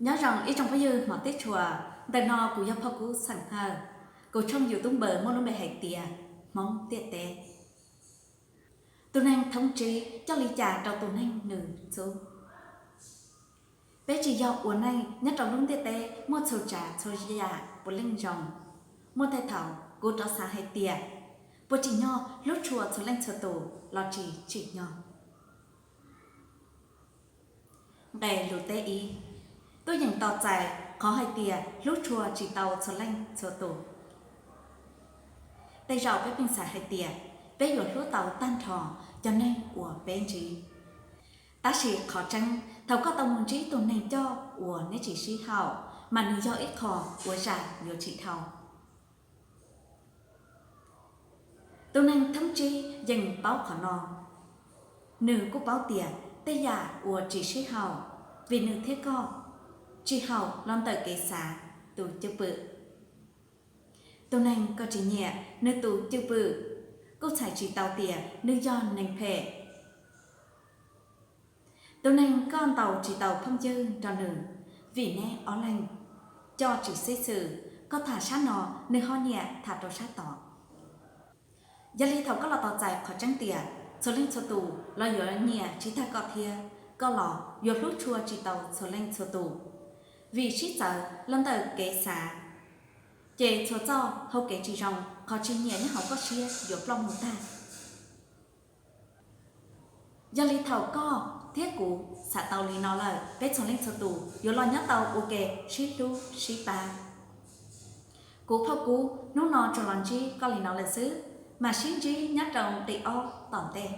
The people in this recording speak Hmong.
Nyob zoo ib tsoom phooj ywg hmov thiab tshua, ntawm no kuv yog Phauj Kub xeem Hawj, kuv tshooj YouTube muaj lub npe hais tias Hmoob Ntiaj Teb. Tus neeg thoob tsib coj li cas rau tus neeg nws txub? Peb tsis yog ua neej nyob rau lub ntiaj teb muaj txhua tsav txhua yam puav leej zoo, muaj tej thaum kuv rov xav hais tias puas tsim nyog hlub tshua txhua leej txhua tus los tsis tsim nyog? Nqe lus teb ib, tuaj yeem tos txais qhov hais tias hlub tshua tsis tau txhua leej txhua tus. Tej zaum peb pheej xav hais tias peb yuav hlub tau tag nrho cov neeg uas peb ntsib. Tab sis qhov tseeb, thaum koj tau mus ntsib tus neeg coj uas neb tsis sib haum, mas nws yog ib qho ua zaj yuav tsis dhau. Tus neeg thoob tsib yeej paub qhov no. Nws kuj paub tias tej yam uas tsis sib haum, vim nws thiab koj tsis haum los ntawm kev xav, tus cwj pwm. Tus neeg koj tsis nyiam nws tus cwj pwm, kuj txhais tsis tau tias nws yog neeg phem. Tus neeg koj ntaus tsis tau phooj ywg nrog nws, vim neb ob leeg coj tsis xib xwm, koj tham sab no nws ho nyiam tham rau sab tod. Yog li thaum koj los tos txais qhov tseeb tias txhua leej txhua tus los yuav nyiam tsis tag koj thiab, koj los yuav hlub tshua tsis tau txhua leej txhua tus, vim sib txawv los ntawm kev xav, ces txhua txoj hau kev tsis zoo, qhov tsis nyiam nyob hauv koj siab yuav ploj mus tag. Yog li thaum koj thiab kuv xav tau li no lawm, peb txhua leej txhua tus yuav los nyob tau ua ke sib hlub sib pab. Kuv Phauj Kub hnub no tsuas los ntsib koj li no lawm xwb, mam sib ntsib nyob rau nqe ob tom ntej.